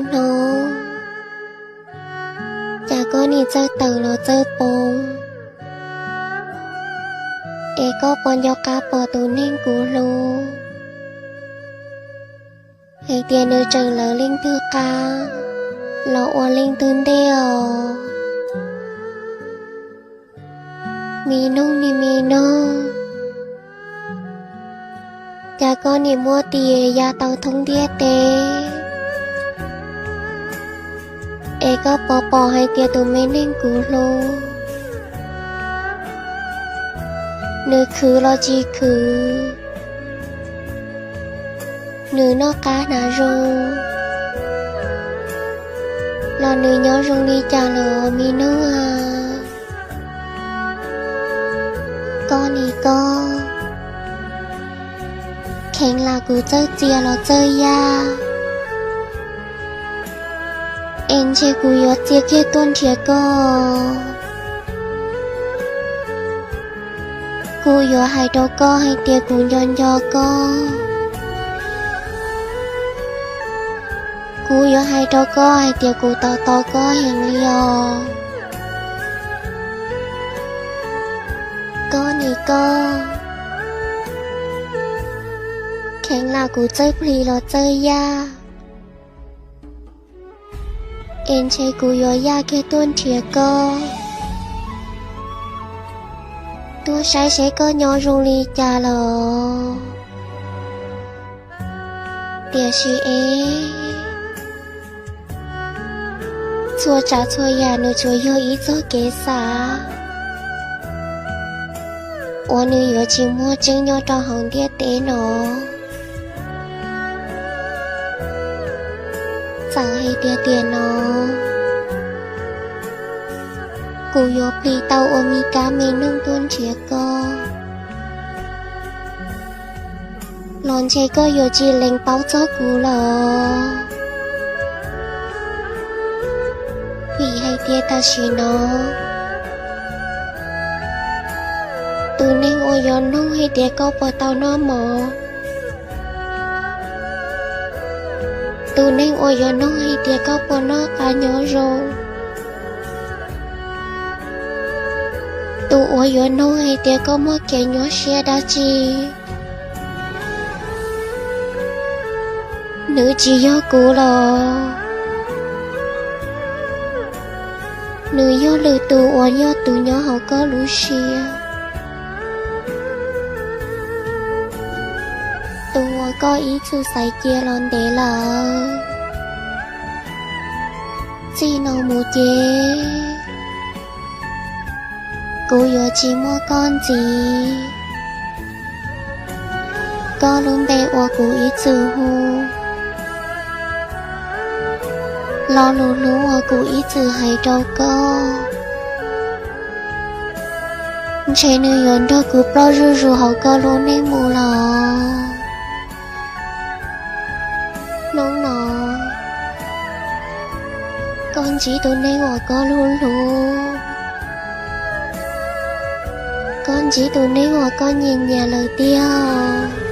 Hnub no, cas koj nim txawj tawm los txawj poob, es koj puas nco qab pom tus neeg kuv hlub, hais tias nws tseem lawv leej twg qab los ua leej twg ntej os? Me noog, me noog, cas koj nim muab tias ya tau thoob ntiaj teb, es koj puas pom hais tias tus me neeg kuv hlub, nws khwv los tsis khwv, nws noj qab hnav zoo, los nws nyob zoo li cas lawm, me noog a? Koj nim koj, kheev lam kuv txawj txia los txawj yaj, es ntshe kuv yuav txia kiag tuaj nrhiav koj. Kuv yuav hais rau koj hais tias kuv nco nco koj. Kuv yuav hais rau koj hais tias kuv tos tos koj heev li os. Koj nim koj, kheev lam kuv txawj plis los txawj yaj, es ntshe kuv yuav yaj kiag tuaj nrhiav koj, tuaj saib seb koj nyob zoo li cas lawm. Tiam sis es, txhua tsav txhua yam nws tsuas yog ib txoj kev xav uas nws yuav tsis muaj tseeb nyob rau hauv ntiaj teb no. Txawm hais tias tiam no kuv yuav plis tau ua me kab me noog tuaj nrhiav koj, los ntshe koj yuav tsis lees paub txog kuv lawm. Vim hais tias tam sim no, tus neeg uas yuav nug hais tias koj puas tau noj mov, tus neeg uas yuav nug hais tias koj puas noj qab nyob zoo, tus uas yuav nug hais tias koj muaj kev nyuaj siab dab tsi, nws tsis yog kuv lawm. Nws yog lwm tus uas yog tus nyob hauv koj lub siab, tus uas koj ib txwm xaiv cia los ntev lawm. Txij no mus ces kuv yuav tsis muaj koj ntxiv. Koj lub npe uas kuv ib txwm hu, lo lus hlub uas kuv ib txwm hais rau koj, ntshe nws yuav nrog kuv ploj zuj zus hauv koj lub neej mus lawm. Hnub no, koj ntsib tus neeg uas koj hlub hlub, koj ntsib tus neeg uas koj nyiam nyiam lawm tiag.